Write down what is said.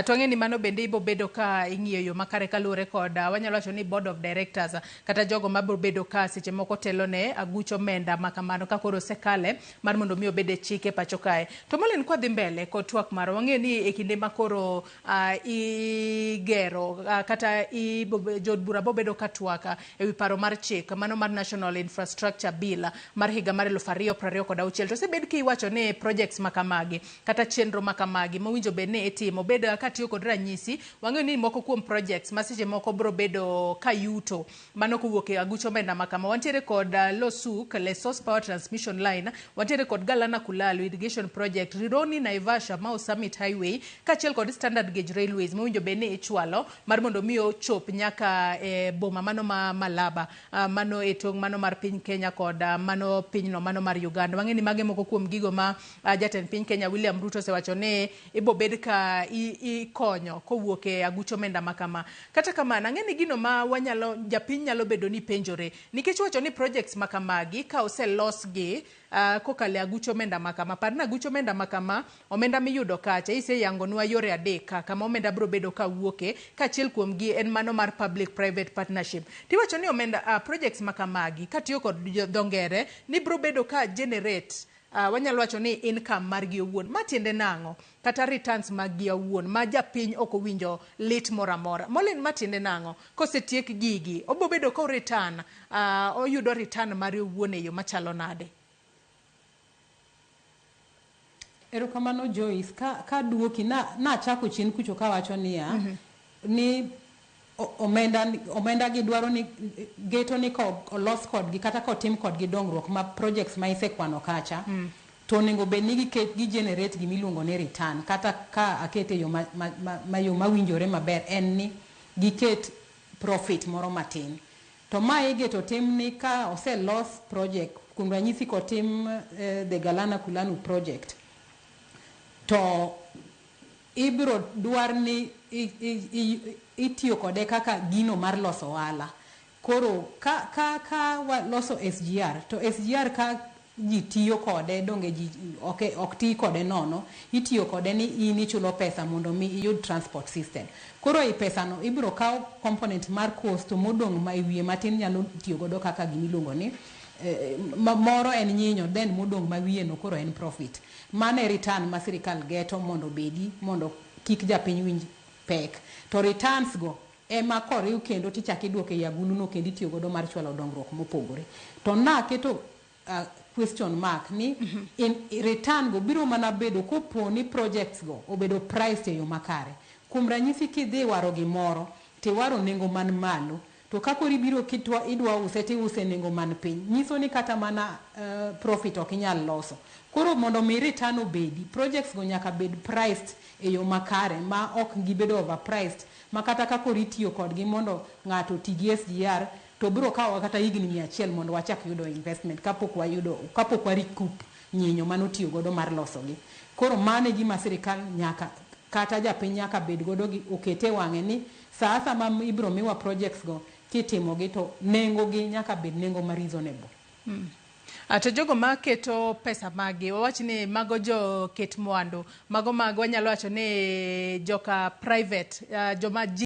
To wang'e ni mano bende ibo bedo ka ing'iyo yo makare kaluwore kod wanyalo wacho ni board of directors kata jogo mabro bedo ka seche moko telo ne aguch omenda ma kamano ka koro osekale mar mondo mi obed e chike pacho kae. To Molin kwadhi mbele kod twak marwa wang'eyo ni e kinde ma koro igero kata jood bura bobedo ka twak e wi paro mar chik mano mar National Infrastructure Bill mar higa mar 2026 to osebed kiwacho ni projects ma kamagi kata chenro ma kamagi mowinjo bed ni itimo bed katiyo kod ranyisi wang'eyo ni moko kuom projects ma seche moko bro bedo ka yuto mano kowuok e aguch omenda ma kama wantiere kod Losuk Lesos Power Transmission Line, wantiere kod Galana Kulalu Irrigation Project, Rironi Naivasha Mau Summit Highway kaachiel kod Standard Gauge Railways mowinjo bed ni ichwalo mar mondo mi ochop nyaka e boma mano ma Malaba mano e tong' mano mar piny Kenya kod mano pinyno mano mar Uganda. Wang'e ni mage moko kuom gigo ma jatend piny Kenya William Ruto osewacho ni ibo bed ka ikonyo kowuok e aguch omenda ma kama. Kata kamano, ang'e ni gino ma wanyalo japiny nyalo bedo ni penjore nikech wacho ni projects ma kamagi ka oselosgi kokalo e aguch omenda ma kama, par ni aguch omenda ma kama omenda miyudo kacha iseyangonwa yore adek ka kama omenda bro bedo ka wuoke ka achiel kuom gi en mano mar public private partnership. Tiwacho ni omenda projects ma kamagi katiyo kod dho ngere ni bro bedo ka generate wanyalo wacho ni income margi owuon. Ma tiende nang'o? Kata returns mag gi owuon ma japiny ok owinjo lit moro amora. Molin ma tiende nang'o? Kosetiek gigi, obo bedo ka return, oyudo return mare owuon e yo machalo nade? Erokamano Joyce, ka duoki nachako chien kucho kawacho niya, ni omenda gi dwaro ni geto ni ko olos kodgi kata kotim kodgi dongruok ma projects ma isekwano kacha to onego bed ni giket gi generate gimiluongo ni return kata ka akete yo ma yo mawinjore maber en ni giket profit moro matin. To ma igeto tim ni ka oselos project kuom ranyisi kotim the Galana Kulalu project to ibiro dwar ni itiyo kode kaka gino mar loso ohala. Koro ka waloso SGR to SGR ka ji tiyo kode donge ji ok ti kode nono, itiyo kode ni in ichulo pesa mondo mi iyud transport system. Koro i pesa no ibiro kaw component mar cost to modong' ma e wiye matin nyalo tiyo godo kaka gimiluongo ni moro en nyinyo then modong' ma wiye no koro en profit. Mano e return ma sirikal geto mondo obedi mondo kik japiny winj pek. To returns go ema koriw kendo tichako iduoko ei agulu no kendo itiyo godo mar chwalo dongruok mopogore. To naketo question mark ni in return go biro mana bedo kopo ni projects go obedo priced e yo makare. Kuom ranyisi kidhi waro gimoro tiwaro nengo man malo to ka koro ibiro kitwa idwa use tiuse nengo man piny nyiso ni kata mana profit ok inyal loso. Koro mondo mi return obedi projects go nyaka bed priced e yo makare ma ok gibedo overpriced ma kata ka koro itiyo kodgi mondo ng'ato oti gi SGR to biro kawowa kata higni 100 mondo wachak yudo investment kapok wayudo kapok wa recoup nyinyo manotiyo godo mar losogi. Koro mano e gima sirikal nyaka kata japiny nyaka bed godo gi okete wang'e ni sa asama ibiro miwa projects go kitimogi to nengo gi nyaka bed nengo ma reasonable. To jogo maketo pesa maggi, wawach ni mago jo ket mwandu, mago mag wanyalo wacho ni joka private, joma ji